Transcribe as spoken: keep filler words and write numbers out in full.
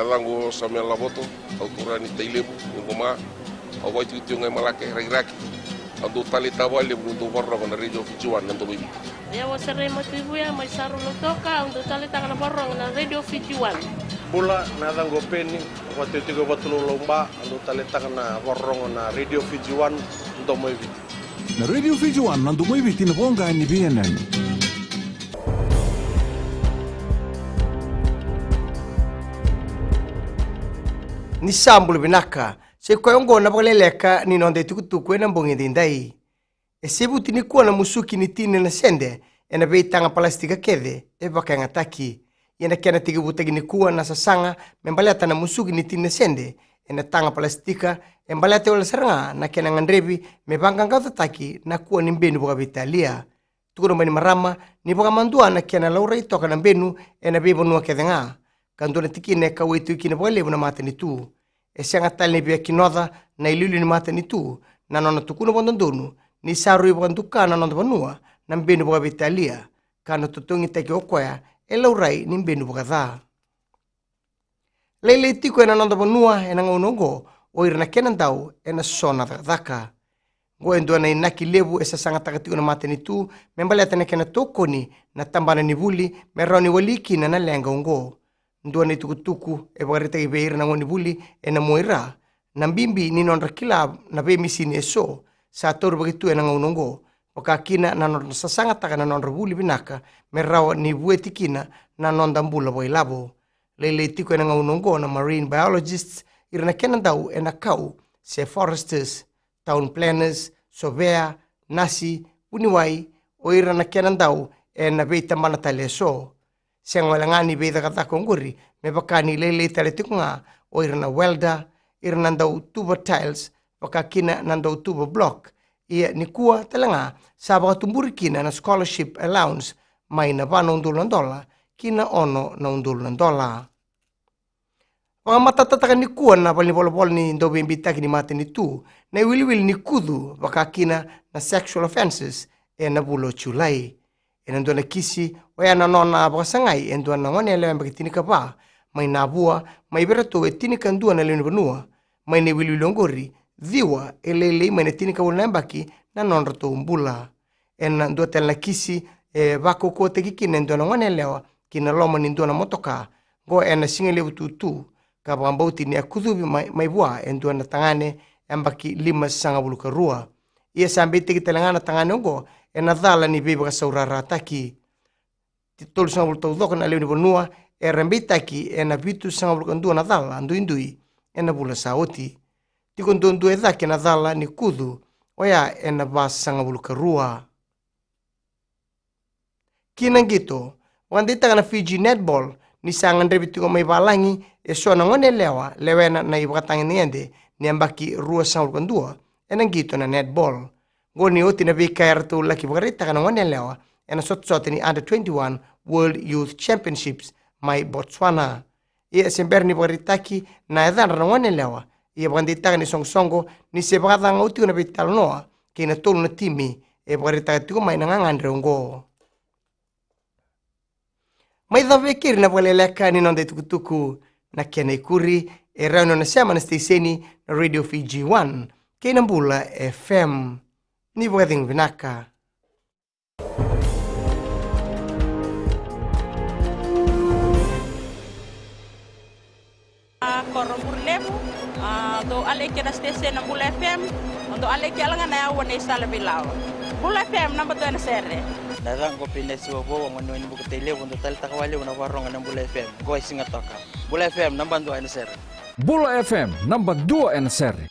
Yacaqu o Samuel Lavoto, au turaga ni Tailevu, ni Goma. Au vakaitikotiko ga i Malake, Rakiraki. Au dau taleitaka vakalevu niu dau vakarorogo na Radio Fiji One na Domoiviti. Au o Serei Matuivuya mai Saru, Lautoka, au dau taleitaka na vakarorogo na Radio Fiji One. Bula, na yacaqu o Peni, au vakaitikotiko e Vatulaulau, Ba, au dau taleitaka na vakarorogo na Radio Fiji One, Domoiviti. Na Radio Fiji One, na Domoiviti, na voqa ni veiyanuyanu. Ni sa bula vinaka, sa i koya oqo na vakaleleka ni noda itukutuku ena bogi edaidai. E sevuti nikua na musuki ni tini na sede ena veitaga palasitika kece e vakayagataki. Ia na kena tekivutaki nikua na sasaga me baleta na musuki ni tini na sede ena taga palasitika e baleta wale sara ga na kena gadrevi me vaqaqacotaki na kua ni benu vakaveitalia. Tukuna mai ni marama ni vakamadua na kena laurai toka na benu ena veivanua kece ga, ka dua na tikina e kauwai tu kina vakalevu na matanitu. E sega tale ni via kinoca na iliuliu ni matanitu na nona tukuna vakadodonu ni sa rui vakaduka na noda vanua na benu vakaveitalia, ka na totogitaki o koya e laurai ni benu vakaca. Lailai tiko ena noda vanua ena gauna oqo o ira na kena dau ena so na cakacaka. Oqo e dua na inaki levu e sasagataka tiko na matanitu me baleta na kena tokoni na tabana ni vuli me rawa ni wali kina na leqa oqo. Dua na itukutuku e vakaraitaki vei ira na gonevuli ena mua i ra na bibi ni nodra kila na veimisini eso sa taurivaki tu ena gauna oqo, vaka kina na nodra sasagataka na nodra vuli vinaka me rawa ni vueti kina na noda bula vakailavo. Lailai tiko ena gauna oqo na marine biologists, ira na kena dau ena kau se foresters, town planners, sovea, nasi, vuniwai, o ira na kena dau ena veitabana tale eso. Sega wale ga ni veicakacaka oqori me vaka ni lailai tale tiko ga o ira na welder, ira na dau tuva tiles, vaka kina na dau tuva block. Ia nikua tale ga sa vakatuburi kina na scholarship allowance mai na va na udolu na dola ki na ono na udolu na dola. Vakamatatataka nikua na valenivolavola ni dauveibeitaki ni matanitu na iwiliwili ni kucu, vaka kina na sexual offences, ena vula o Julai. Ena dua na kisi, oya na nona vakasagai e dua na goneyalewa yabaki tinikava mai Navua, mai vei iratou e tinikadua na lewe ni vanua. Mai na iwiliwili oqori, ciwa e lailai mai na tinikawalu na yabaki na nodratou bula. Ena dua tale na kisi e vakaukauwataki kina e dua na goneyalewa ki na loma ni dua na motoka, oqo ena sigalevu tutu, ka vakabauti ni a kucuvi mai, mai vua e dua na tagane yabaki limasagavulu ka rua. Ia sa beitaki tale ga na tagane oqo ena cala ni veivakasaurarataki. Tolusagavulu taucoko na lewe ni vanua era beitaki ena vitusagavulu ka dua na cala duidui ena vula sa oti. Tiko duadua e cake na cala ni kucu, oya ena vasagavulu ka rua. Ki na qito, vakadeitaka na Fiji Netball ni sa gadrevi tiko mai valagi eso na goneyalewa lewena na ivakatagedegede ni yabaki ruasagavulu ka dua ena qito na netball. Oqo ni oti na veika eratou laki vakaraitaka na goneyalewa ena sotasota ni Under twenty-one World Youth Championships mai Botswana. Ia se bera ni vakaraitaki na yacadra na goneyalewa, ia vakadeitaka na isoqosoqo ni se vakacagau tiko na veitalanoa kei na tolu na timi e vakaraitaka tiko mai na gagadre oqo. Mai cava e keri na vakaleleka ni noda itukutuku. Na kena ikuri e rawa ni o na sema na siteseni na Radio Fiji One kei na Bula F M. Ni vakacegu vinaka. A, ko Roburu Levu, a, dou aleki na station na Bula F M, dou aleki ala ga na yawa nei sala veilawa. Bula F M, naba dua ena sere. Na yacaqu o Pinesi Wavou, au gone ni Bukatai Levu, dou taleitaka vakalevu na varogo na Bula F M, qo e Sigatoka. Bula F M, naba dua ena sere. Bula F M, naba dua ena sere.